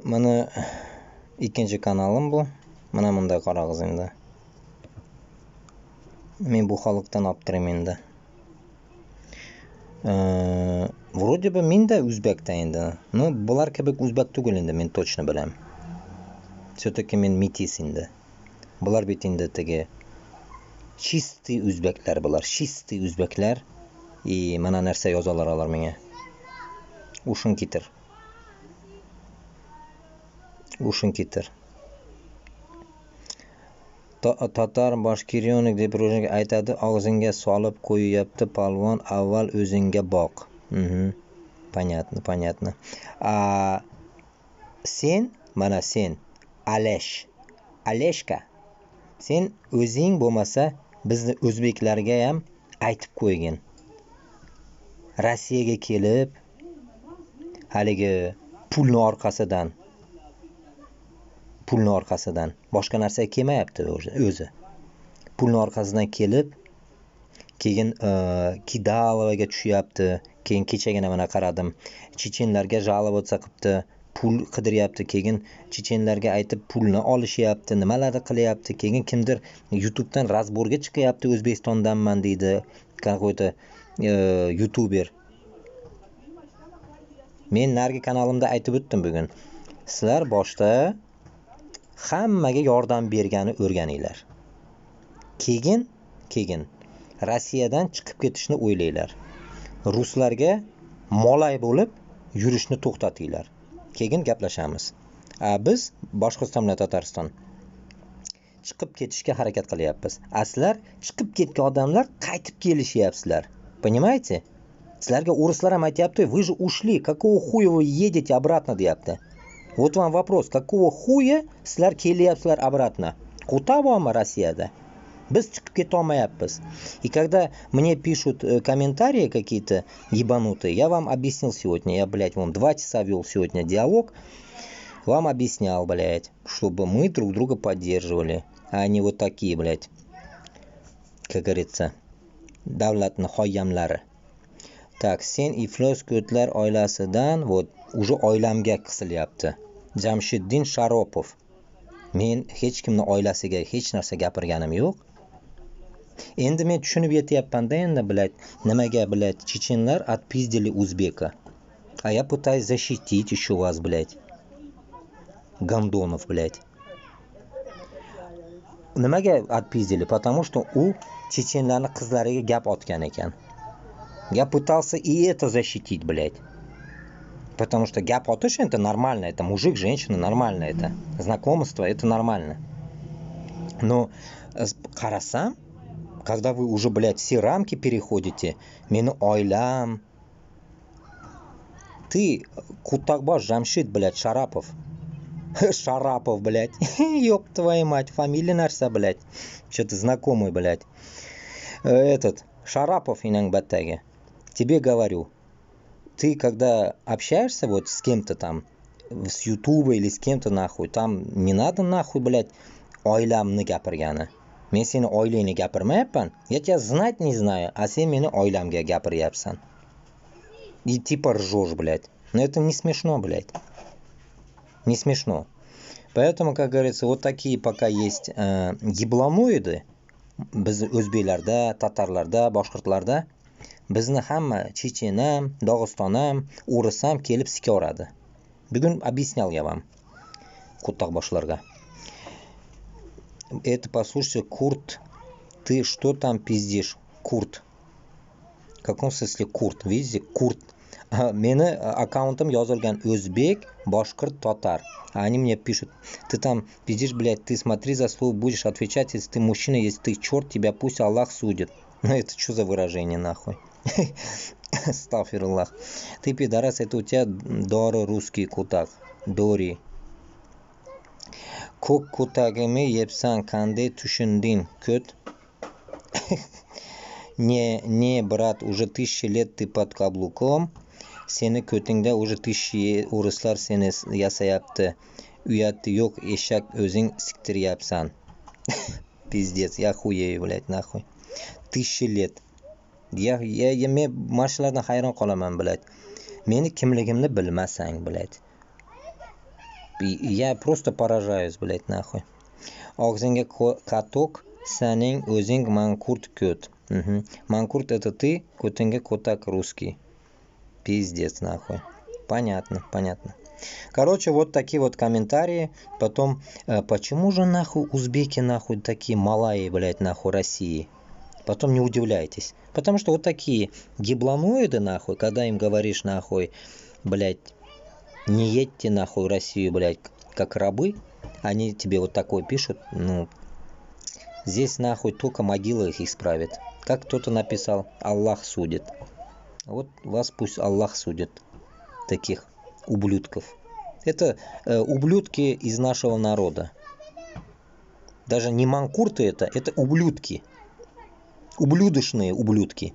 Mana ikkinchi kanalim bu. Mana bunday qarag'iz endi. Men bu xalqdan olib endi. Вроде бы men da o'zbekda endi. Но bular kabi o'zbek tugul endi, men точно bilaman. Все-таки men метис endi. Bular bit endi tagi чистый o'zbeklar bular, чистый o'zbeklar. И mana narsa yozalar ular menga. Ushing ketir. Ushing ketir. Tatar башкирёнок deb aytadi, og'zingga solib qo'yyapti polvon, avval o'zingga boq. Понятно, понятно. A sen, mana sen, Alesh, Aleshka, sen o'zing bo'lmasa bizni o'zbeklarga ham aytib qo'ygin. Rossiyaga kelib haligi pulni orqasidan boshqa narsaga kelmayapti o'zi. Pulni orqasidan kelib, keyin кидалово ga tushyapti. Keyin kechagina mana qaradim, chechenlarga жаловаться qilibdi, pul qidiryapti. Keyin chechenlarga aytib pulni olishyapti, nimalarni qilyapti. Keyin kimdir YouTubedan разбор ga chiqyapti, O'zbekistondanman deydi, какой-то youtuber. Men narigi kanalimda aytib o'tdim bugun: sizlar boshda hammaga yordam bergani o'rganinglar, keyin Rossiyadan chiqib ketishni o'ylanglar, ruslarga molay bo'lib yurishni to'xtatinglar, keyin gaplashamiz. A biz Boshqirdiston bilan Tatariston chiqib ketishga harakat qilyapmiz, a sizlar chiqib ketgan odamlar qaytib kelishyapsizlar, понимаете? Sizlarga o'rislar ham aytyapti: "Вы же ушли, какого хуя вы едете обратно?" deyapti. Вот вам вопрос: какого хуя sizlar kelyapsizlar обратно? Quta bormi Rossiyada? Biz chiqib ketolmayapmiz. И когда мне пишут комментарии какие-то ебанутые, я вам объяснил сегодня, я, блядь, вам 2 часа вел сегодня диалог, вам объяснял, блядь, чтобы мы друг друга поддерживали, а не вот такие, блядь, как говорится, davlatni xoyamlari. Так, sen iflos ko'tlar oilasidan. Вот уже oilamga qisilyapti. Jamshiddin Sharopov, men hech kimni oilasiga hech narsa gapirganim yo'q. Endi men tushunib yetyapmanda endi, блядь, nimaga, блядь, chechenlar отпиздили узбека, а я пытаюсь защитить еще вас, блядь, гондонов, блядь. Nimaga отпиздили? Потому что u chechenlarni qizlariga gap otgan ekan. Я пытался и это защитить, блядь, потому что gap otish — это нормально, это мужик, женщина, нормально, это знакомство, это нормально. Но qarasam, когда вы уже, блядь, все рамки переходите, meni oilam. Ты, qo'toqbosh Jamshid, блядь, Шарапов, Шарапов, блядь, ёб твою мать, фамилия narsa, блядь, что-то знакомый, блядь, этот Шарапов, enang battagi, тебе говорю, ты когда общаешься вот с кем-то там, с Ютуба или с кем-то, нахуй, там не надо, нахуй, блядь, oilamni gapirgani. Men seni oilangni gapirmayapman, я тебя знать не знаю, а sen meni oilamga gapiryapsan и типа ржешь, блядь. Но это не смешно, блядь, не смешно. Поэтому, как говорится, вот такие пока есть ебланоиды biz o'zbeklarda, tatarlarda, boshqirdlarda. Bizni hamma chechen ham, Dog'iston ham, o'ris ham kelib sikaveradi. Bugun объяснял я вам, qo'toqboshlarga. Это послушайте, Курт, ты что там пиздишь, Курт? В каком смысле Курт? Видите, Курт. Meni akkauntim yozilgan o'zbek, boshqirt, tatar. А они мне пишут: ты там пиздишь, блядь, ты смотри за слово, будешь отвечать, если ты мужчина, если ты черт, тебя пусть Аллах судит. Ну это что за выражение, нахуй? Астагфируллах. Ты пидорас, это у тебя дори русский qo'toq. Dori. Ko'k ko'tagimni yebsan, qanday tushunding, ko't? Не, не, брат, уже тысячи лет ты под каблуком. Seni ko'tingda уже тысячи o'rislar seni yasayapti. Uyati yo'q eshak, o'zing siktiryapsan. Пиздец, я хуею, блядь, нахуй. Тысячи лет. Я men mana shulardan hayron qolaman, блядь. Meni kimligimni bilmasang, блядь. Я просто поражаюсь, блядь, нахуй. Og'zingga katok, sening o'zing manqurt ko't. Угу. Манкурт — это ты, ko'tingga ko'tak, русский. Пиздец, нахуй. Понятно, понятно. Короче, вот такие вот комментарии. Потом, почему же нахуй узбеки нахуй такие малаи, блядь, нахуй России? Потом не удивляйтесь. Потому что вот такие гибланоиды, нахуй, когда им говоришь, нахуй, блядь, не едьте нахуй в Россию, блядь, как рабы, они тебе вот такое пишут, ну, здесь нахуй только могила их исправит. Как кто-то написал: «Аллах судит». Вот вас пусть Аллах судит, таких ублюдков. Это ублюдки из нашего народа. Даже не манкурты это ублюдки. Ублюдочные ублюдки.